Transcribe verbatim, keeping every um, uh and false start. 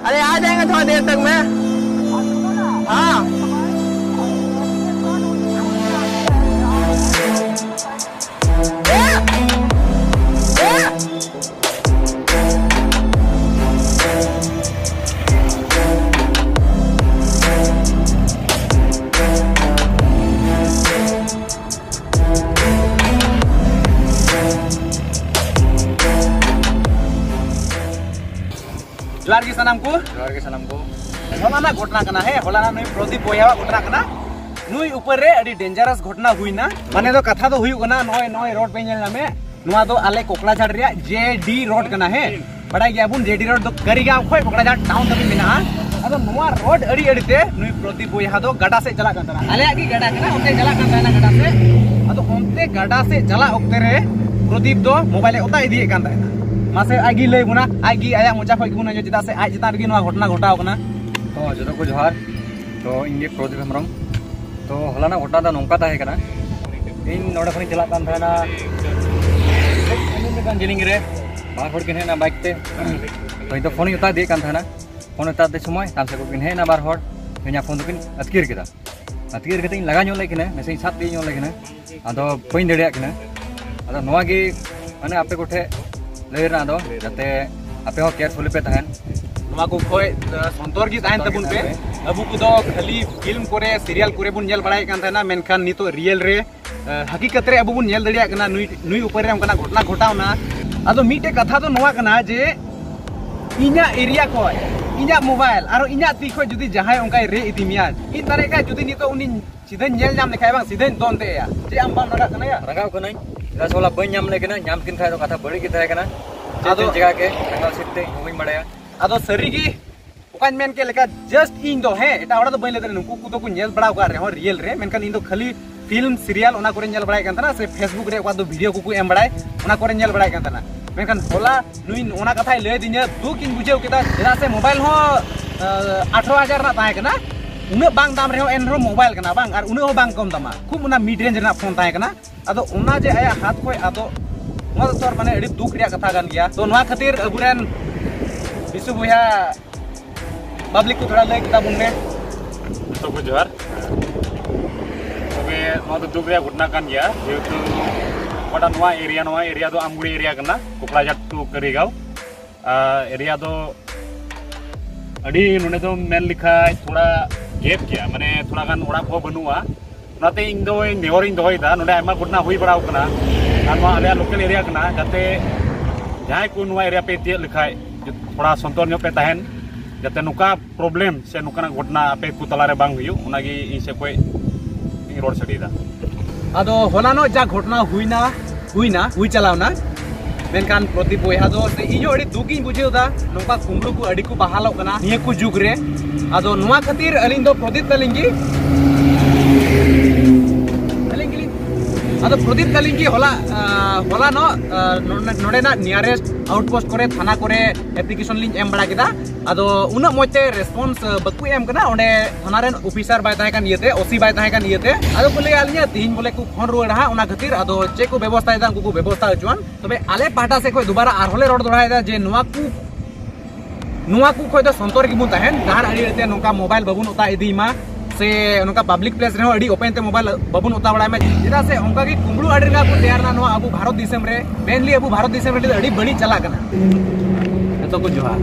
अरे, आ जाएंगे थोड़ी देर तक में। हाँ। ᱡᱚᱦᱟᱨ ᱜᱮ ᱥᱟᱱᱟᱢ ᱠᱚ᱾ ᱡᱚᱦᱟᱨ ᱜᱮ ᱥᱟᱱᱟᱢ ᱠᱚ᱾ ᱦᱚᱞᱟᱱᱟᱜ ᱜᱷᱚᱴᱱᱟ ᱠᱟᱱᱟ, ᱦᱮᱸ, ᱦᱚᱞᱟᱱᱟᱜ ᱱᱩᱭ ᱯᱨᱚᱫᱤᱯ ᱵᱚᱭᱦᱟᱣᱟᱜ ᱜᱷᱚᱴᱱᱟ ᱠᱟᱱᱟ᱾ ᱱᱩᱭ ᱩᱯᱚᱨ ᱨᱮ ᱟᱹᱰᱤ dangerous ᱜᱷᱚᱴᱱᱟ ᱦᱩᱭᱱᱟ᱾ ᱢᱟᱱᱮ ᱫᱚ ᱠᱟᱛᱷᱟ ᱫᱚ ᱦᱩᱭᱩᱜ ᱠᱟᱱᱟ, ᱱᱚᱜᱼᱚᱭ, ᱱᱚᱜᱼᱚᱭ road ᱯᱮ ᱧᱮᱞ ᱧᱟᱢᱮᱫ, ᱱᱚᱣᱟ ᱫᱚ ᱟᱞᱮ ᱠᱚᱠᱲᱟᱡᱷᱟᱲ ᱨᱮᱭᱟᱜ JD road ᱠᱟᱱᱟ, ᱦᱮᱸ᱾ ᱵᱟᱲᱟᱭ ᱜᱮᱭᱟ ᱵᱚᱱ, JD road ᱫᱚ ᱠᱟᱹᱨᱤᱜᱟᱸᱣ ᱠᱷᱚᱱ ᱠᱚᱠᱲᱟᱡᱷᱟᱲ town ᱫᱷᱟᱹᱵᱤᱡ ᱢᱮᱱᱟᱜᱼᱟ᱾ ᱟᱫᱚ ᱱᱚᱣᱟ road ᱟᱲᱮ ᱟᱲᱮ ᱛᱮ ᱱᱩᱭ ᱯᱨᱚᱫᱤᱯ ᱵᱚᱭᱦᱟ ᱫᱚ ᱜᱟᱰᱟ ᱥᱮᱫ ᱪᱟᱞᱟᱜ ᱠᱟᱱ ᱛᱟᱦᱮᱱᱟ, ᱟᱞᱮᱭᱟᱜ ᱜᱮ ᱜᱟᱰᱟ ᱠᱟᱱᱟ, ᱚᱱᱛᱮ ᱪᱟᱞᱟᱜ ᱠᱟᱱ ᱛᱟᱦᱮᱱᱟ ᱜᱟᱰᱟ ᱥᱮᱫ᱾ ᱟᱫᱚ ᱚᱱᱛᱮ ᱜᱟᱰᱟ ᱥᱮᱫ ᱪᱟᱞᱟᱜ ᱚᱠᱛᱮ ᱨᱮ ᱯᱨᱚᱫᱤᱯ ᱫᱚ mobile ᱮ ᱚᱛᱟ ᱤᱫᱤᱭᱮᱫ ᱠᱟᱱ ᱛᱟᱦᱮᱱᱟ᱾ ᱢᱟᱥᱮ ᱟᱡ ᱜᱮ ᱞᱟᱹᱭ ᱵᱚᱱᱟ, ᱟᱡ ᱜᱮ ᱟᱭᱟᱜ ᱢᱚᱪᱟ ᱠᱷᱚᱱ ᱜᱮᱵᱚᱱ ᱟᱸᱡᱚᱢ, ᱪᱮᱫᱟᱜ ᱥᱮ ᱟᱡ ᱪᱮᱛᱟᱱ ᱨᱮᱜᱮ ᱱᱚᱣᱟ ᱜᱷᱚᱴᱚᱱᱟ ᱜᱷᱚᱴᱟᱣ ᱠᱟᱱᱟ᱾ ᱛᱚ ᱡᱚᱛᱚ ᱠᱚ ᱡᱚᱦᱟᱨ᱾ ᱛᱚ ᱤᱧ ᱜᱮ ᱯᱨᱚᱫᱤᱯ ᱦᱮᱢᱵᱨᱚᱢ᱾ ᱛᱚ ᱦᱚᱞᱟᱱᱟᱜ ᱜᱷᱚᱴᱚᱱᱟ ᱫᱚ ᱱᱚᱝᱠᱟ ᱛᱟᱦᱮᱸ ᱠᱟᱱᱟ, ᱤᱧ ᱱᱚᱰᱮ ᱠᱷᱚᱱᱤᱧ ᱪᱟᱞᱟᱜ ᱠᱟᱱ ᱛᱟᱦᱮᱱᱟ ᱢᱤᱫᱴᱟᱝ ᱡᱮᱞᱮᱧ ᱨᱮ, ᱵᱟᱨ ᱦᱚᱲ ᱠᱤᱱ ᱦᱮᱡ ᱮᱱᱟ bike ᱛᱮ᱾ ᱛᱚ ᱤᱧ ᱫᱚ ᱯᱷᱳᱱᱤᱧ ᱚᱛᱟ ᱤᱫᱤᱭᱮᱫ ᱠᱟᱱ ᱛᱟᱦᱮᱱᱟ᱾ ᱯᱷᱳᱱ ᱚᱛᱟ ᱤᱫᱤ ᱥᱚᱢᱚᱭ ᱛᱟᱭᱚᱢ ᱥᱮᱫ ᱠᱷᱚᱱ ᱠᱤᱱ ᱦᱮᱡ ᱮᱱᱟ ᱵᱟᱨ ᱦᱚᱲ, ᱤᱧᱟᱹᱜ ᱯᱷᱳᱱ ᱫᱚᱠᱤᱱ ᱟᱹᱛᱠᱤᱨ ᱠᱮᱫᱟ᱾ ᱟᱹᱛᱠᱤᱨ ᱠᱟᱛᱮ ᱤᱧ ᱞᱟᱜᱟ ᱧᱚᱜ ᱞᱮᱫ ᱠᱤᱱᱟᱹ, ᱱᱟᱥᱮᱧ ᱥᱟᱵ ᱛᱤᱭᱳᱜ ᱧᱚᱜ ᱞᱮᱫ ᱠᱤᱱᱟᱹ, ᱟᱫᱚ ᱵᱟᱹᱧ ᱫᱟᱲᱮᱭᱟᱜ ᱠᱤᱱᱟᱹ᱾ ᱟᱫᱚ ᱱᱚᱣᱟ ᱜᱮ ᱢᱟᱱᱮ ᱟᱯᱮ ᱠᱚᱴᱷᱮᱱ ᱞᱟᱹᱭ ᱨᱮᱱᱟᱜ ᱫᱚ, ᱡᱟᱛᱮ ᱟᱯᱮ ᱦᱚᱸ carefully ᱯᱮ ᱛᱟᱦᱮᱱ᱾ ᱱᱚᱣᱟ ᱠᱚ ᱠᱷᱚᱡ, ᱟᱸ, ᱥᱚᱱᱛᱚᱨ ᱜᱮ ᱛᱟᱦᱮᱱ ᱛᱟᱵᱚᱱ ᱯᱮ᱾ ᱟᱵᱚ ᱠᱚᱫᱚ ᱠᱷᱟᱹᱞᱤ film ᱠᱚᱨᱮ, serial ᱠᱚᱨᱮ ᱵᱚᱱ ᱧᱮᱞ ᱵᱟᱲᱟᱭᱮᱫ ᱠᱟᱱ ᱛᱟᱦᱮᱱᱟ, ᱢᱮᱱᱠᱷᱟᱱ ᱱᱤᱛᱚᱜ real ᱨᱮ, ᱟᱸ, ᱦᱟᱹᱠᱤᱠᱟᱛ ᱨᱮ ᱟᱵᱚ ᱵᱚᱱ ᱧᱮᱞ ᱫᱟᱲᱮᱭᱟᱜ ᱠᱟᱱᱟ ᱱᱩᱭ, ᱱᱩᱭ ᱩᱯᱚᱨ ᱨᱮ ᱚᱱᱠᱟᱱᱟᱜ ᱜᱷᱚᱴᱚᱱᱟ ᱜᱷᱚᱴᱟᱣᱱᱟ᱾ ᱟᱫᱚ ᱢᱤᱫᱴᱮᱡ ᱠᱟᱛᱷᱟ ᱫᱚ ᱱᱚᱣᱟ ᱠᱟᱱᱟ ᱡᱮ ᱤᱧᱟᱹᱜ area ᱠᱷᱚᱡ, ᱤᱧᱟᱹᱜ mobile ᱟᱨ ᱤᱧᱟᱹᱜ ᱛᱤ ᱠᱷᱚᱡ ᱡᱩᱫᱤ ᱡᱟᱦᱟᱸᱭ ᱚᱱᱠᱟᱭ ᱨᱮᱡ ᱤᱫᱤ ᱢᱮᱭᱟ, ᱤᱧ ᱫᱟᱲᱮᱭᱟᱜ ᱠᱷᱟᱡ ᱡᱩᱫᱤ ᱱᱤᱛᱚᱜ ᱩᱱᱤ ᱥᱤᱫᱷᱟᱹᱧ ᱧᱮᱞ ᱧᱟᱢ ᱞᱮᱠᱷᱟᱡ ᱵᱟᱝ, ᱥᱤᱫᱷᱟᱹᱧ ᱫᱚᱱ ᱛᱮ ᱮᱭᱟ᱾ ᱪᱮᱫ ᱟᱢ ᱵᱟᱢ ᱨᱟᱸᱜᱟᱣ ᱠᱟᱱᱟ ᱭᱟ? ᱨᱟᱸᱜᱟᱣ ᱠᱟᱹᱱᱟᱹᱧ, ᱪᱮᱫᱟᱜ ᱥᱮ ᱦᱚᱞᱟ ᱵᱟᱹᱧ ᱧᱟᱢ ᱞᱮ ᱠᱟᱱᱟ, ᱧᱟᱢ ᱠᱤᱱ ᱠᱷᱟᱡ ᱫᱚ ᱠᱟᱛᱷᱟ ᱵᱟᱹᱲᱤᱡ ᱜᱮ ᱛᱟᱦᱮᱸ ᱠᱟᱱᱟ᱾ ᱪᱮᱫ ᱟᱫᱚ ᱪᱤᱧ ᱪᱤᱠᱟ ᱠᱮ, ᱨᱟᱸᱜᱟᱣ ᱥᱤᱫ ᱛᱮ ᱤᱧ ᱦᱚᱸ ᱵᱟᱹᱧ ᱵᱟᱲᱟᱭᱟ᱾ ᱟᱫᱚ ᱥᱟᱹᱨᱤ ᱜᱮ ᱚᱠᱟᱧ ᱢᱮᱱ ᱠᱮᱫ ᱞᱮᱠᱟ, just ᱤᱧ ᱫᱚ, ᱦᱮᱸ, ᱮᱴᱟᱜ ᱦᱚᱲ ᱫᱚ ᱵᱟᱹᱧ ᱞᱟᱹᱭ ᱫᱟᱲᱮᱭᱟᱜᱼᱟ, ᱱᱩᱠᱩ ᱠᱚᱫᱚ ᱠᱚ ᱧᱮᱞ ᱵᱟᱲᱟ ᱟᱠᱟᱫ ᱨᱮᱦᱚᱸ real ᱨᱮ, ᱢᱮᱱᱠᱷᱟᱱ ᱤᱧ ᱫᱚ ᱠᱷᱟᱹᱞᱤ film, serial ᱚᱱᱟ ᱠᱚᱨᱮᱧ ᱧᱮᱞ ᱵᱟᱲᱟᱭᱮᱫ ᱠᱟᱱ ᱛᱟᱦᱮᱱᱟ, ᱥᱮ Facebook ᱨᱮ ᱚᱠᱟ ᱫᱚ video ᱠᱚᱠᱚ ᱮᱢ ᱵᱟᱲᱟᱭ, ᱚᱱᱟ ᱠᱚᱨᱮᱧ ᱧᱮᱞ ᱵᱟᱲᱟᱭᱮᱫ ᱠᱟᱱ ᱛᱟᱦᱮᱱᱟ᱾ ᱢᱮᱱᱠᱷᱟᱱ ᱦᱚᱞᱟ ᱱᱩᱭ ᱚᱱᱟ ᱠᱟᱛᱷᱟᱭ ᱞᱟᱹᱭ ᱟᱹᱫᱤᱧᱟ, ᱫᱩᱠ ᱤᱧ ᱵᱩᱡᱷᱟᱹᱣ ᱠᱮᱫᱟ, ᱪᱮᱫᱟᱜ ᱥᱮ mobile ᱦᱚᱸ, ᱟᱸ, ᱟᱴᱷᱨᱚ ᱦᱟᱡᱟᱨ ᱨᱮᱱᱟᱜ ᱛᱟᱦᱮᱸ ᱠᱟᱱᱟ, ᱩᱱᱟᱹᱜ ᱵᱟᱝ ᱫᱟᱢ ᱨᱮᱦᱚᱸ ᱮᱱ ᱨᱮᱦᱚᱸ mobile ᱠᱟᱱᱟ ᱵᱟᱝ, ᱟᱨ ᱩᱱᱟᱹᱜ ᱦᱚᱸ ᱵᱟᱝ ᱠᱚᱢ ᱫᱟᱢᱟ, ᱠᱷᱩᱵ ᱚᱱᱟ mid range ᱨᱮᱱᱟᱜ phone ᱛᱟᱦᱮᱸ ᱠᱟᱱᱟ᱾ ᱟᱫᱚ ᱚᱱᱟ ᱡᱮ ᱟᱭᱟᱜ ᱦᱟᱛ ᱠᱷᱚᱡ ᱟᱫᱚ, ᱱᱚᱣᱟ ᱫᱚ ᱛᱚ ᱢᱟᱱᱮ ᱟᱹᱰᱤ ᱫᱩᱠ ᱨᱮᱭᱟᱜ ᱠᱟᱛᱷᱟ ᱠᱟᱱ ᱜᱮᱭᱟ᱾ ᱛᱚ ᱱᱚᱣᱟ ᱠᱷᱟᱹᱛᱤᱨ ᱟᱵᱚᱨᱮᱱ ᱵᱤᱥᱩ ᱵᱚᱭᱦᱟ ᱯᱟᱵᱽᱞᱤᱠ ᱠᱚ ᱛᱷᱚᱲᱟ ᱞᱟᱹᱭ ᱠᱮᱫᱟ ᱵᱚᱱ ᱢᱮ᱾ ᱡᱚᱛᱚ ᱠᱚ ᱡᱚᱦᱟᱨ᱾ ᱛᱚᱵᱮ ᱱᱚᱣᱟ ᱫᱚ ᱫᱩᱠ ᱨᱮᱭᱟᱜ ᱜᱷᱚᱴᱚᱱᱟ ᱠᱟᱱ ᱜᱮᱭᱟ, ᱡᱮᱦᱮᱛᱩ ᱚᱠᱟᱴᱟᱜ ᱱᱚᱣᱟ ᱮᱨᱤᱭᱟ, ᱱᱚᱣᱟ ᱮᱨᱤᱭᱟ ᱫᱚ ᱟᱢᱜᱩᱲᱤ ᱮᱨᱤᱭᱟ ᱠᱟᱱᱟ, ᱠᱚᱠᱲᱟᱡᱷᱟᱴ ᱴᱩ ᱠᱟᱹᱨᱤᱜᱟᱸᱣ᱾ ᱟᱨ ᱮᱨᱤᱭᱟ ᱫᱚ ᱟᱹᱰᱤ, ᱱᱚᱰᱮ ᱫᱚ ᱢᱮᱱ ᱞᱮᱠᱷᱟᱡ ᱛᱷᱚᱲᱟ ᱜᱮᱯ ᱜᱮᱭᱟ, ᱢᱟᱱᱮ ᱛᱷᱚᱲᱟ ᱜᱟᱱ ᱚᱲᱟᱜ ᱠᱚᱦᱚᱸ ᱵᱟᱹᱱᱩᱜᱼᱟ᱾ ᱚᱱᱟᱛᱮ ᱤᱧ ᱫᱚ ᱱᱮᱦᱚᱨᱤᱧ ᱫᱚᱦᱚᱭᱮᱫᱟ, ᱱᱚᱰᱮ ᱟᱭᱢᱟ ᱜᱷᱚᱴᱚᱱᱟ ᱦᱩᱭ ᱵᱟᱲᱟᱣ ᱠᱟᱱᱟ, ᱟᱨ ᱱᱚᱣᱟ ᱟᱞᱮᱭᱟᱜ ᱞᱳᱠᱟᱞ ᱮᱨᱤᱭᱟ ᱠᱟᱱᱟ, ᱡᱟᱛᱮ ᱡᱟᱦᱟᱸᱭ ᱠᱚ ᱱᱚᱣᱟ ᱮᱨᱤᱭᱟ ᱯᱮ ᱛᱤᱭᱟᱹᱜ ᱞᱮᱠᱷᱟᱡ ᱛᱷᱚᱲᱟ ᱥᱚᱱᱛᱚᱨ ᱧᱚᱜ ᱯᱮ ᱛᱟᱦᱮᱱ, ᱡᱟᱛᱮ ᱱᱚᱝᱠᱟ ᱯᱨᱚᱵᱞᱮᱢ ᱥᱮ ᱱᱚᱝᱠᱟᱱᱟᱜ ᱜᱷᱚᱴᱚᱱᱟ ᱟᱯᱮ ᱠᱚ ᱛᱟᱞᱟᱨᱮ ᱵᱟᱝ ᱦᱩᱭᱩᱜ, ᱚᱱᱟᱜᱮ ᱤᱧ ᱥᱮᱫ ᱠᱷᱚᱡ ᱤᱧ ᱨᱚᱲ ᱥᱟᱰᱮᱭᱮᱫᱟ᱾ ᱟᱫᱚ ᱦᱚᱞᱟᱱᱚᱜ ᱡᱟ ᱜᱷᱚᱴᱚᱱᱟ ᱦᱩᱭᱱᱟ, ᱦᱩᱭᱱᱟ, ᱦᱩᱭ ᱪᱟᱞᱟᱣᱱᱟ, ᱢᱮᱱᱠᱷᱟᱱ ᱯᱨᱚᱫᱤᱯ ᱵᱚᱭᱦᱟ ᱫᱚ ᱥᱮ ᱤᱧ ᱦᱚᱸ ᱟᱹᱰᱤ ᱫᱩᱠ ᱤᱧ ᱵᱩᱡᱷᱟᱹᱣ ᱮᱫᱟ᱾ ᱱᱚᱝᱠᱟ ᱠᱩᱢᱵᱽᱲᱩ ᱠᱚ ᱟᱹᱰᱤ ᱠᱚ ᱵᱟᱦᱟᱞᱚᱜ ᱠᱟᱱᱟ ᱱᱤᱭᱟᱹ ᱠᱚ ᱡᱩᱜᱽ ᱨᱮ᱾ ᱟᱫᱚ ᱱᱚᱣᱟ ᱠᱷᱟᱹᱛᱤᱨ ᱟᱹᱞᱤᱧ ᱫᱚ ᱯᱨᱚᱫᱤᱯ ᱛᱟᱹᱞᱤᱧ ᱜᱮ, ᱟᱹᱞᱤᱧ ᱜᱮᱞᱤᱧ, ᱟᱫᱚ ᱯᱨᱚᱫᱤᱯ ᱛᱟᱹᱞᱤᱧ ᱜᱮ ᱦᱚᱞᱟ, ᱟᱸ, ᱦᱚᱞᱟᱱᱚᱜ, ᱟᱸ, ᱱᱚᱰᱮ, ᱱᱚᱰᱮᱱᱟᱜ ᱱᱤᱭᱟᱨᱮᱥᱴ ᱟᱣᱩᱴᱯᱳᱥᱴ ᱠᱚᱨᱮ, ᱛᱷᱟᱱᱟ ᱠᱚᱨᱮ ᱮᱯᱞᱤᱠᱮᱥᱚᱱ ᱞᱤᱧ ᱮᱢ ᱵᱟᱲᱟ ᱠᱮᱫᱟ᱾ ᱟᱫᱚ ᱩᱱᱟᱹᱜ ᱢᱚᱡᱽ ᱛᱮ ᱨᱮᱥᱯᱚᱱᱥ, ᱟᱸ, ᱵᱟᱠᱚ ᱮᱢ ᱠᱟᱱᱟ᱾ ᱚᱸᱰᱮ ᱛᱷᱟᱱᱟ ᱨᱮᱱ ᱚᱯᱷᱤᱥᱟᱨ ᱵᱟᱭ ᱛᱟᱦᱮᱸ ᱠᱟᱱ ᱤᱭᱟᱹᱛᱮ, ᱳᱥᱤ ᱵᱟᱭ ᱛᱟᱦᱮᱸ ᱠᱟᱱ ᱤᱭᱟᱹᱛᱮ, ᱟᱫᱚ ᱠᱚ ᱞᱟᱹᱭᱟ ᱟᱹᱞᱤᱧᱟ ᱛᱤᱦᱤᱧ ᱵᱚᱞᱮ ᱠᱚ ᱯᱷᱳᱱ ᱨᱩᱣᱟᱹᱲᱟ ᱦᱟᱸᱜ, ᱚᱱᱟ ᱠᱷᱟᱹᱛᱤᱨ ᱟᱫᱚ ᱪᱮᱫ ᱠᱚ ᱵᱮᱵᱚᱥᱛᱷᱟ ᱮᱫᱟ ᱩᱱᱠᱩ ᱠᱚ ᱵᱮᱵᱚᱥᱛᱷᱟ ᱦᱚᱪᱚᱣᱟᱱ᱾ ᱛᱚᱵᱮ ᱟᱞᱮ ᱯᱟᱦᱴᱟ ᱥᱮᱫ ᱠᱷᱚᱱ ᱫᱩᱵᱟᱨᱟ ᱟᱨᱦᱚᱸ ᱞᱮ ᱨᱚᱲ ᱫᱚᱦᱲᱟᱭᱮᱫᱟ ᱡᱮ ᱱᱚᱣᱟ ᱠᱚ, ᱱᱚᱣᱟ ᱠᱚ ᱠᱷᱚᱱ ᱫᱚ ᱥᱚᱱᱛᱚᱨ ᱜᱮᱵᱚᱱ ᱛᱟᱦᱮᱱ, ᱰᱟᱦᱟᱨ ᱟᱲᱮ ᱟᱲᱮᱛᱮ ᱱᱚᱝᱠᱟ ᱢᱳᱵᱟᱭᱤᱞ ᱵᱟᱵᱚᱱ ᱚᱛᱟ ᱤᱫᱤᱭ ᱢᱟ, ᱥᱮ ᱱᱚᱝᱠᱟ ᱯᱟᱵᱽᱞᱤᱠ ᱯᱞᱮᱥ ᱨᱮᱦᱚᱸ ᱟᱹᱰᱤ ᱳᱯᱮᱱ ᱛᱮ ᱢᱳᱵᱟᱭᱤᱞ ᱵᱟᱵᱚᱱ ᱚᱛᱟ ᱵᱟᱲᱟᱭ ᱢᱟ, ᱪᱮᱫᱟᱜ ᱥᱮ ᱚᱱᱠᱟ ᱜᱮ ᱠᱩᱢᱵᱽᱲᱩ ᱟᱹᱰᱤ ᱨᱮᱸᱜᱟ ᱠᱚ ᱛᱮᱭᱟᱨ ᱮᱱᱟ ᱱᱚᱣᱟ ᱟᱵᱚ ᱵᱷᱟᱨᱚᱛ ᱫᱤᱥᱚᱢ ᱨᱮ᱾ ᱢᱮᱱᱞᱤ ᱟᱵᱚ ᱵᱷᱟᱨᱚᱛ ᱫᱤᱥᱚᱢ ᱨᱮ ᱱᱤᱛᱚᱜ ᱟᱹᱰᱤ ᱵᱟᱹᱲᱤᱡ ᱪᱟᱞᱟᱜ ᱠᱟᱱᱟ᱾ ᱡᱚᱛᱚ ᱠᱚ ᱡᱚᱦᱟᱨ᱾